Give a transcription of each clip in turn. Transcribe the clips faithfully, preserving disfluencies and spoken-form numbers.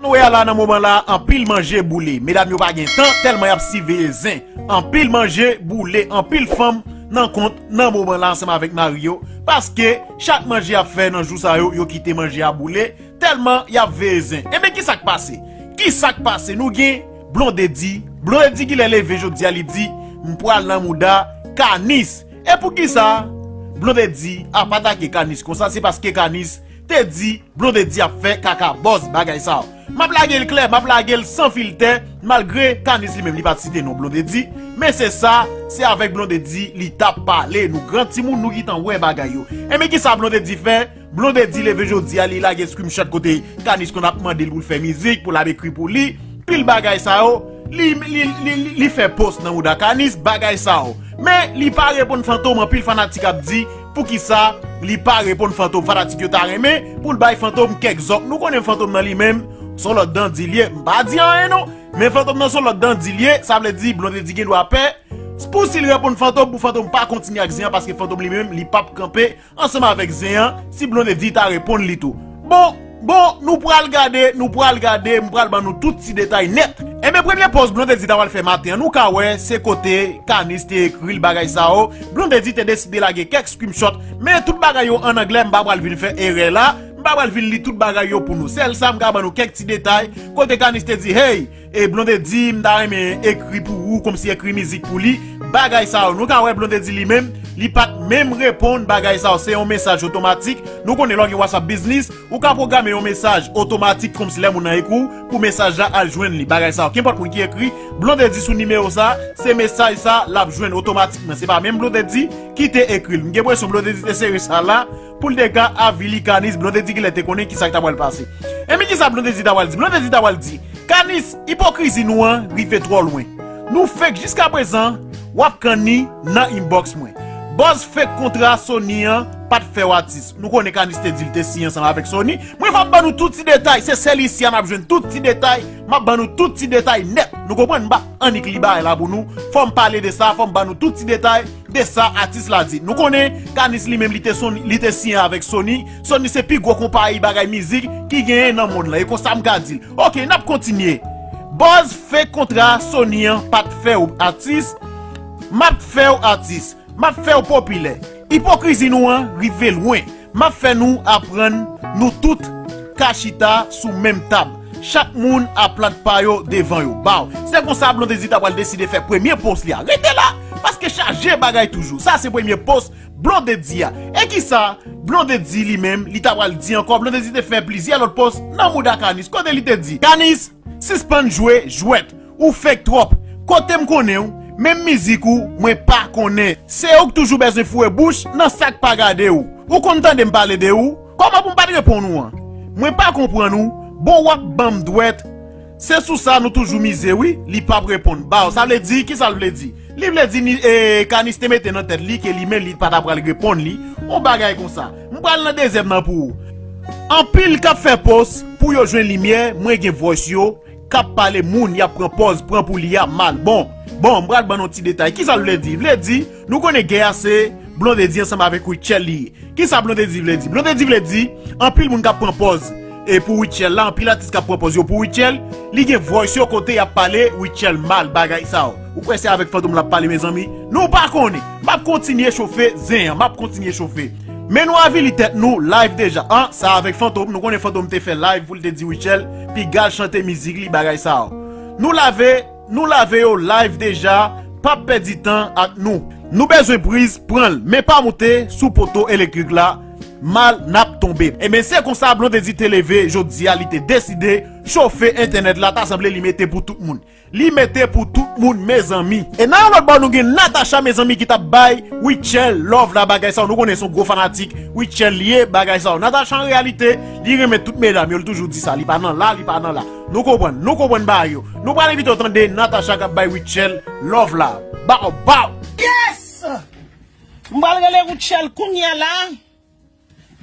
Nou wè a la nan moman la, anpil manje boule. Medam yo pa gen tan, tèlman y ap siveye zen. Anpil manje boule, anpil fanm nan kont nan moman la ansanm avèk mari yo. Paske chak manje y ap fè nan jou sa yo, yo kite manje a boule, tèlman y ap veye zen. Enben, ki sa k pase? Ki sa k pase? Nou gen Blondedy. Blondedy ki lè leve jodi a, li di, "M pral nan mouda Kanis." E poukisa Blondedy ap atake Kanis konsa? Se paske Kanis te di Blondedy ap fè kaka bòz bagay sa yo. M ap lage l klè, m ap lage l san filtè, malgre Kanis li menm li pa t site non Blondedy, men se sa, se avèk Blondedy li t ap pale. Nou gran timoun, nou gentan wè bagay yo. Enben, ki sa Blondedy fè? Blondedy leve jodi a, li lage screenshot kote Kanis konn ap mande l pou l fè mizik, pou l ap ekri pou li. Pil bagay sa yo, li, li, li, li, li fè post nan mouda Kanis, bagay sa yo. Men, li pa reponn Fantom, anpil fanatik ap di, poukisa li pa reponn Fantom? Fanatik yo ta renmen pou l bay Fantom kèk zòk. Nou konnen Fantom nan li menm, se yon lòt dandi l ye. M pa di anyen non, men Fantom nan se yon lòt dandi l ye, sa vle di Blondedy gen dwa pè. Pou si l reponn Fantom, pou Fantom pa kontinye ak zen an, paske Fantom li menm, li p ap kanpe ansanm avèk zen an, si Blondedy ta reponn li tou. Bon, bon, nou pral gade, nou pral gade, m pral ban nou tout ti detay nèt. Enben, premye post Blondedy ta pral fè maten an, nou ka wè, se kote Kanis te ekri l bagay sa yo. Blondedy te deside lage kèk screenshot, men tout bagay yo an anglè, m pa pral vin fè erè la, m pa pral vin li tout bagay yo pou nou. Sèl sa, m ka ban nou kèk ti detay, kote Kanis te di, "Hey, e Blondedy, m ta renmen ekri pou ou," kòmsi ekri mizik pou li. Bagay sa yo, nou ka wè Blondedy li menm, li pa t menm reponn bagay sa yo. Se yon mesaj otomatik. Nou konnen lè w gen WhatsApp Business, ou ka pwograme yon mesaj otomatik kòmsi lè moun nan ekri w, pou mesaj la al jwenn li. Bagay sa yo, kenpòt moun ki ekri Blondedy sou nimewo sa, se mesaj sa l ap jwenn otomatikman. Se pa menm Blondedy ki te ekri l. M gen enpresyon Blondedy te sere sa la, pou l te ka avili Kanis. Blondedy genlè te konnen ki sa k ta pral pase. Enben, ki sa Blondedy ta pral di? Blondedy ta pral di, "Kanis, ipokrizi nou an rive twò lwen. Nou fake jiskaprezan, w ap kanni nan inbox mwen. Bòz fake kontra Sony an pa t fè w atis." Nou konnen Kanis te di l te siyen ansanm avèk Sony. Mwen va ban nou tout ti detay. Se sèl isi a n ap jwenn tout ti detay. M ap ban nou tout ti detay nèt. Nou konprann? M pa annik li bagay la pou nou. Fò m pale de sa, fò m ban nou tout ti detay de sa atis la di. Nou konnen Kanis li menm li te, li te siyen avèk Sony. Sony se pi gwo konpayi bagay mizik ki genyen nan mond lan. E konsa m ka di l. Oke, n ap kontinye. Bòz fake kontra Sony an pa t fè w atis. M ap fè w atis. M ap fè w popilè. Ipokrizi nou an rive lwen. M ap fè nou aprann nou tout ka chita sou menm tab. Chak moun ap plat pa yo devan yo. Baw. Se konsa Blondedy ta pral deside fè premye post li a. Rete la, paske chaje bagay toujou. Sa se premye post Blondedy a. E ki sa Blondedy li menm, li ta pral di ankò? Blondedy te fè plizyè lòt post nan mouda Kanis. Kote li te di, "Kanis, sispann jwe jwèt. Ou fake twòp. Kote m konnen w? Menm mizik ou, mwen pa konnen. Se ou k toujou bezwen foure bouch nan sa k pa gade w. Ou konn tande m pale de ou? Kòman pou m pa t reponn ou an? Mwen pa konprann ou. Bon, w ap ban m dwèt. Se sou sa nou toujou mize wi." Li p ap reponn. Baw, sa vle di, ki sa l vle di? Li vle di ni, e, Kanis te mete nan tèt li ke li menm li pa ta pral reponn li. Yon bagay konsa. M pral nan dezyèm nan pou ou. Anpil k ap fè post pou yo jwenn limyè, mwen gen voice yo, k ap pale moun y ap pran pòz pran pou li a mal. Bon, bon, m pral ban nou ti detay. Ki sa l vle di? Vle di, nou konnen gè a se Blondedy ansanm avèk Rutshelle li ye. Ki sa Blondedy vle di? Blondedy vle di, anpil moun k ap pran pòz e pou Rutshelle la, anpil atis k ap pran pòz yo pou Rutshelle, li gen voice yo kote y ap pale Rutshelle mal, bagay sa yo. Ou kwè se avèk Fantom l ap pale, mezanmi? Nou pa konnen. M ap kontinye chofe zen an, m ap kontinye chofe. Men nou avili tèt nou live deja. An, sa avèk Fantom, nou konnen Fantom te fè live pou l te di Rutshelle, piga l chante mizik li, bagay sa yo. Nou lave, nou lave yo live deja, p ap pèdi tan ak nou. Nou bezwen priz, pran l, men pa moute sou poto elektrik la, mal n ap tonbe. Enben, se konsa Blondedy te leve jodi a, li te deside chofe entènèt la, ta sanble li mete pou tout moun. Li mete pou tout moun, mezanmi. E nan yon lòt bò, nou gen Natacha, mezanmi, ki t ap bay Rutshelle love la, bagay sa yo. Nou konnen se yon gwo fanatik Rutshelle li ye, bagay sa yo. Natacha, an reyalite, li renmen tout medam yo, li toujou di sa. Li pa nan la, li pa nan la. Nou konprann, nou konprann bagay yo. Nou pral envite w tande Natacha k ap bay Rutshelle love la. Baw, baw! Yes! M pral rele Rutshelle kounye a la.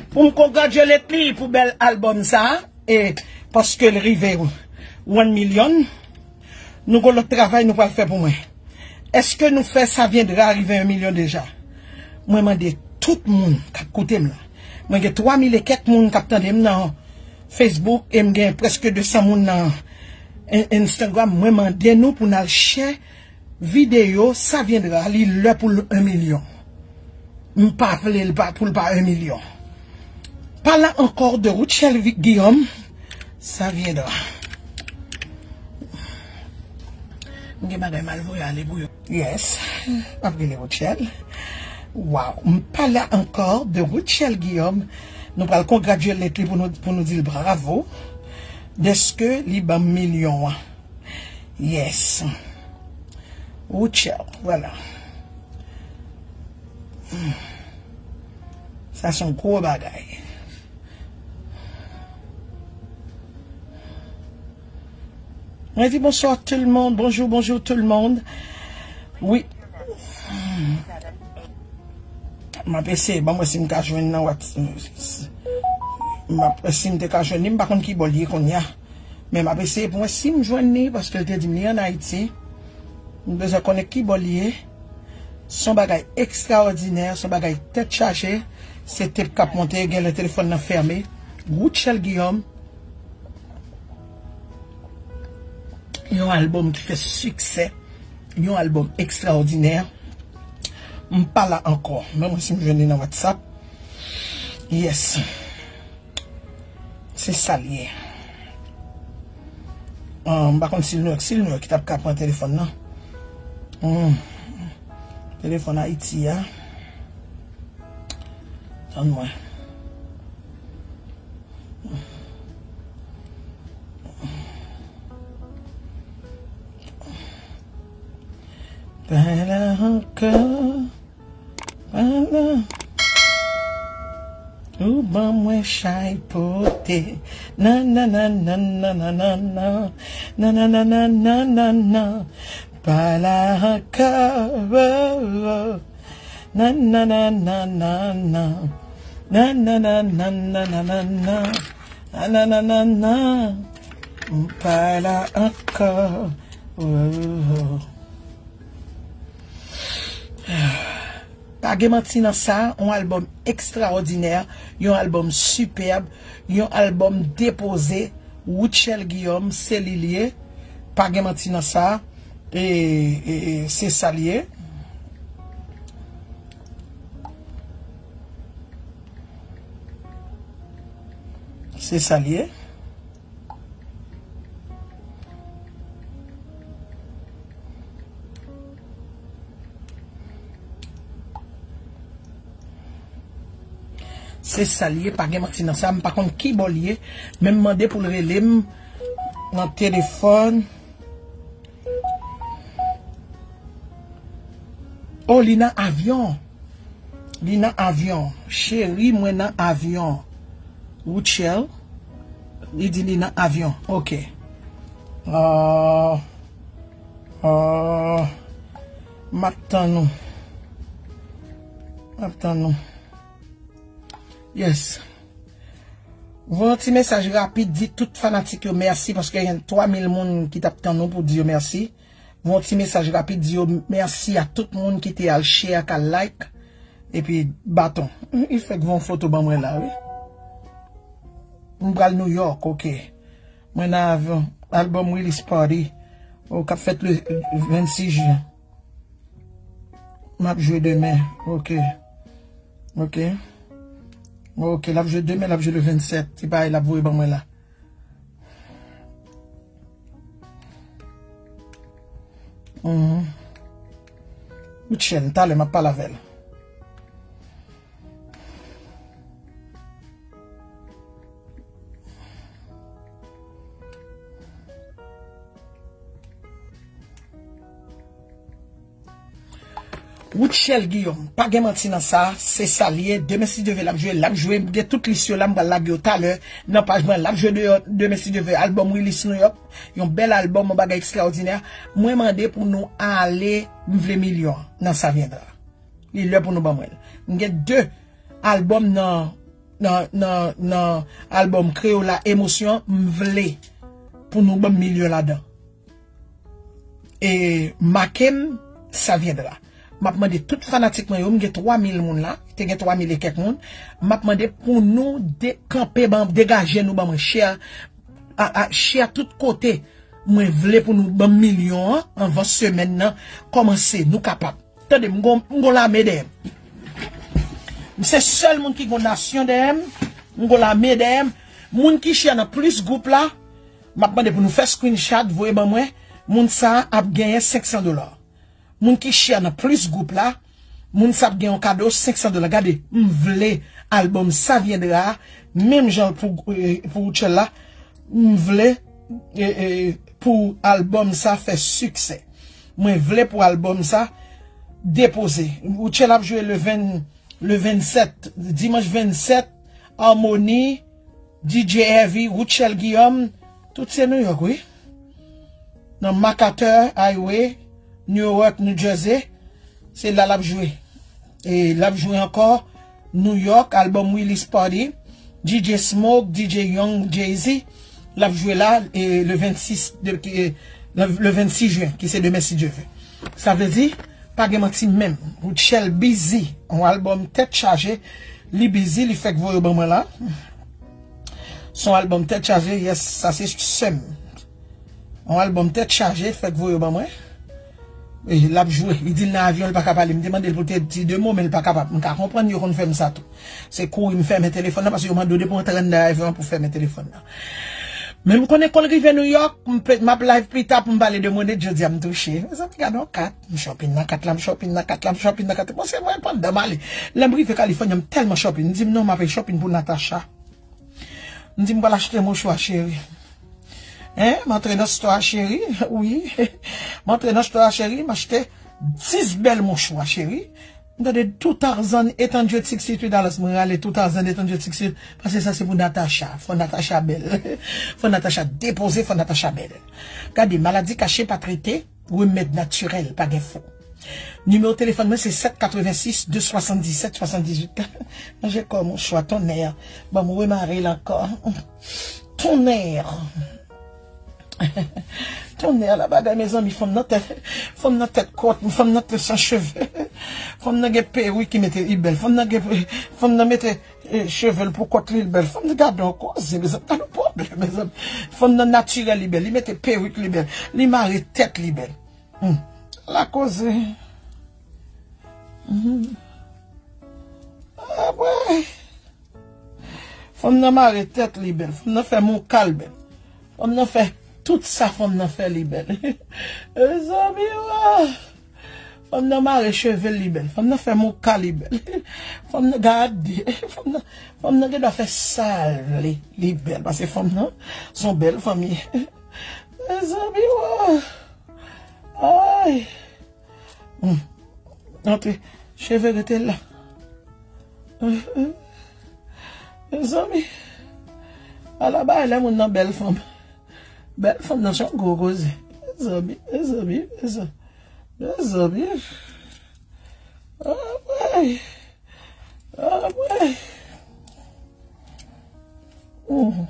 Pou m congratulate li pou bèl album sa, e paske l rive one million, nou gon lòt travay nou pral fè pou mwen. Èske nou fè Ça viendra rive yon milyon deja? Mwen mande tout moun k ap koute m la. Mwen gen twa mil e kèk moun k ap tande m nan Facebook, e m gen prèske de san moun nan In- Instagram. Mwen mande nou pou n al share videyo Ça viendra, li lè pou l un milyon. M pa vle l pa pou l pa un milyon. Pas là encore de Rutshelle Vi- Guillaume, Ça viendra. M gen bagay m al voye ale pou yo. Yes. M ap rele Rutshelle. Wow. M pas là encore de Rutshelle Guillaume. Nou pral congratulate li pou nou, pou nou di l bravo. Dèske li ban m milyon an. Yes. Rutshelle, voilà. Sa se yon gwo bagay. Mwen di bonsoir tout le monde, bonjour, bonjour tout le monde. Wi. M ap eseye, ban m wè si m ka jwenn nan WhatsApp. M ap wè si m te ka jwenn li, m pa konn ki bò l ye kounye a. Men m ap eseye pou mwen si m jwenn li, paske l te di m li ann Ayiti. M bezwen konnen ki bò l ye. Se yon bagay ekstraòdinè, se yon bagay tèt chaje. Se tep k ap monte, genlè telefòn nan fèmen. Rutshelle Guillaume, yon albòm ki fè siksè, yon albòm ekstraòdinè. M pas là encore. Ban m wè si m jwenn li nan WhatsApp. Yes. Se sa l ye. Ah, m pa konn si l Nouyòk. Si l Nouyòk, ki t ap ka pran telefòn nan. Hmm. Telefòn Ayiti a. Tann mwen. Pa la ankò. Ala. Ou ban mwen chay pote. Nan, nan, nan, nan. Pa la ankò. Nan, nan, nan, nan, nan. Nan, nan, nan, nan. Nan, nan, nan, nan, nan. M pa la ankò. Oh. Pa gen manti nan sa, yon albòm ekstraòdinè, yon albòm sipèb, yon albòm depoze. Rutshelle Guillaume, se li l ye. Pa gen manti nan sa, e, e, e, se sa l ye. Se sa l ye. Se sa l ye, pa gen manti nan sa. M pa konn ki bò l ye, men m mande pou l rele m nan telefòn. Oh, li nan avyon. Li nan avyon. Cheri, mwen nan avyon. Rutshelle. Li di li nan avyon. Ok. Ah, ah, m ap tann ou. M ap tann ou. Yes. Voye yon ti mesaj rapid, di tout fanatik yo mèsi paske gen twa mil moun ki t ap tann ou pou di yo mèsi. Voye yon ti mesaj rapid, di yo mèsi a tout moun ki te al share, k al like. Epi baton. Li fèk voye yon foto ban mwen la, wi. M pral New York, ok. Mwen nan avyon. Album release party. Oh, k ap fèt le vennsis jen. M ap jwe demen. Ok. Ok. Ok, l ap jwe demen, l ap jwe le vennsèt. Se pa l ap voye ban mwen la. Mhm. Rutshelle, talè m ap pale avè l. Rutshelle Guillaume, pa gen manti nan sa, se sa l ye. Demen si Dye vle l ap jwe, l ap jwe. M gen tout lis yo la, m pral lage yo talè nan paj mwen. L ap jwe deyò demen si Dye vle. Album release New York, yon bèl album, yon bagay ekstraòdinè. Mwen mande pou nou ale, m vle milyon nan Ça viendra. Li lè pou nou ban mwen l. M gen de album nan, nan, nan, nan album Kreyòl la, Emosyon, m vle pou nou ban m milyon ladan. E make m, Ça viendra. M ap mande tout fanatik mwen yo, m gen twa mil moun la, te gen twa mil e kèk moun. M ap mande pou nou de-, kanpe, ban, degaje nou, ban mwen share, a, a, share tout kote. Mwen vle pou nou ban m milyon an anvan semèn nan kòmanse. Nou kapab. Tande, m gon, m gon lame dèyè m. M se sèl moun ki gon nasyon dèyè m. M gon lame dèyè m. Moun ki share nan plis gwoup la, m ap mande pou nou fè screenshot, voye ban mwen. Moun sa a ap genyen senk san dola. Moun ki share nan plis gwoup la, moun sa ap gen yon kado senk san dola. Gade, m vle albòm Saviendra, menm jan pou, eh, pou Rutshelle la, m vle, eh, eh, pou albòm sa fè siksè. Mwen vle pou albòm sa depoze. Rutshelle ap jwe le ven, le vennsèt, dimanch vennsèt, Harmonie, D J Heavy, Rutshelle Guillaume, tout se New York, wi. Nan MacArthur Highway, Newark, New Jersey, se la l ap jwe. E l ap jwe ankò New York, albòm Willis Party, D J Smoke, D J Young, Jay-Z, l ap jwe la, e le vennsis de, ki, e, le, le vennsis jen, ki se demen, si Dye vle. Sa vle di, pa gen manti menm. Rutshelle busy. Yon albòm tèt chaje. Li busy, li fèk voye ban mwen la. Se yon albòm tèt chaje, yes, sa se sè m. Yon albòm tèt chaje, fèk voye ban mwen. E, l ap jwe. Li di l nan avyon, li pa ka pale. M te mande l pou l te di de mo, men l pa kapab. M ka konprann yo konn fè m sa tou. Se kouri m fèmen telefòn nan, paske yo mande w depi w antre anndan avyon an pou fèmen telefòn nan. Men m konnen kon l rive New York, m pe-, m ap live pita pou m pale de mwen, de jodi a m touche. Mezanmi, gade yon kat. M shopping nan kat la, m shopping nan kat la, m shopping nan kat la. Bon, se mwen pandan m ale. Lè m rive California, m tèlman shopping. M di m non, m ap shopping pou Natacha. M di m pral achte mouchwa, cheri. Hein? M antre nan store a, cheri. Wi. M antre nan store a, cheri. M achte dis bèl mouchwa, cheri. M tande two thousand eight hundred sixty-three dollars. Mwen rale two thousand eight hundred sixty-three. Paske sa se pou Natacha. Fò Natacha bèl. Fò Natacha depoze, fò Natacha bèl. Gade, maladi kache pa trete, remèd natirèl, pa gen fo. Nimewo telefòn mwen se sèt katrevensis de swasanndisèt swasanndizuit. Manje kò mouchwa, tonnè. Ban m remare l ankò. Tonnè. Tonnè la bagay, mezanmi, fanm nan tèt, fanm nan tèt kòt, fanm nan tèt san cheve. Fanm nan gen perik ki mete li bèl. Fanm nan gen, fanm nan mete, eh, cheve l pou kòt li, li bèl. Fanm nan gade yon koze, mezanmi, gade yon pwoblèm, mezanmi. Fanm nan natirèl li bèl, li mete perik li bèl, li mare tèt li bèl. Hmm. La koze. Hmm. Ah, bwè. Fanm nan mare tèt li bèl. Fanm nan fè mouka l bèl. Fanm nan fè tout sa fanm nan fè li bèl. Mezanmi, wa. Fanm nan mare cheve l li bèl. Fanm nan fè mouka li bèl. Fanm nan gade. Fanm nan, fanm nan gen dwa fè sa l vle li bèl. Paske fanm nan se yon bèl fanm li ye. Mezanmi, wa. Ay. Hmm. Antre. Cheve rete la. Mezanmi. Ala bay lè moun nan bèl fanm. Bèl fanm nan se yon gwo koze. Mezanmi, mezanmi, mezanmi. Mezanmi. Anmwey. Anmwey. Hmm.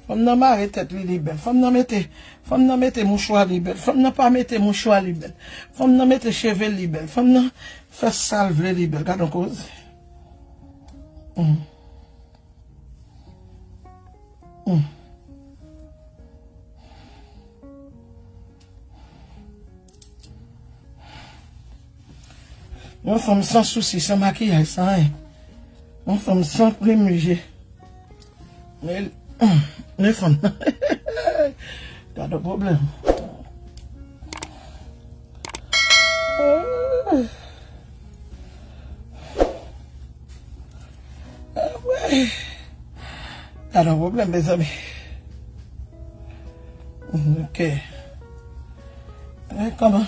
Fanm nan mare tèt li, li bèl. Fanm nan mete, fanm nan mete mouchwa li bèl. Fanm nan pa mete mouchwa li bèl. Fanm nan mete cheve li bèl. Fanm nan fè sa l vle li bèl. Gade yon koze. Hmm. Hmm. Yon fanm san sousi, san makiyaj, san anyen. Yon fanm san plim je. Men, men fanm nan. Gade pwoblèm. Gade pwoblèm, mezanmi. Ok. Eh, kòman?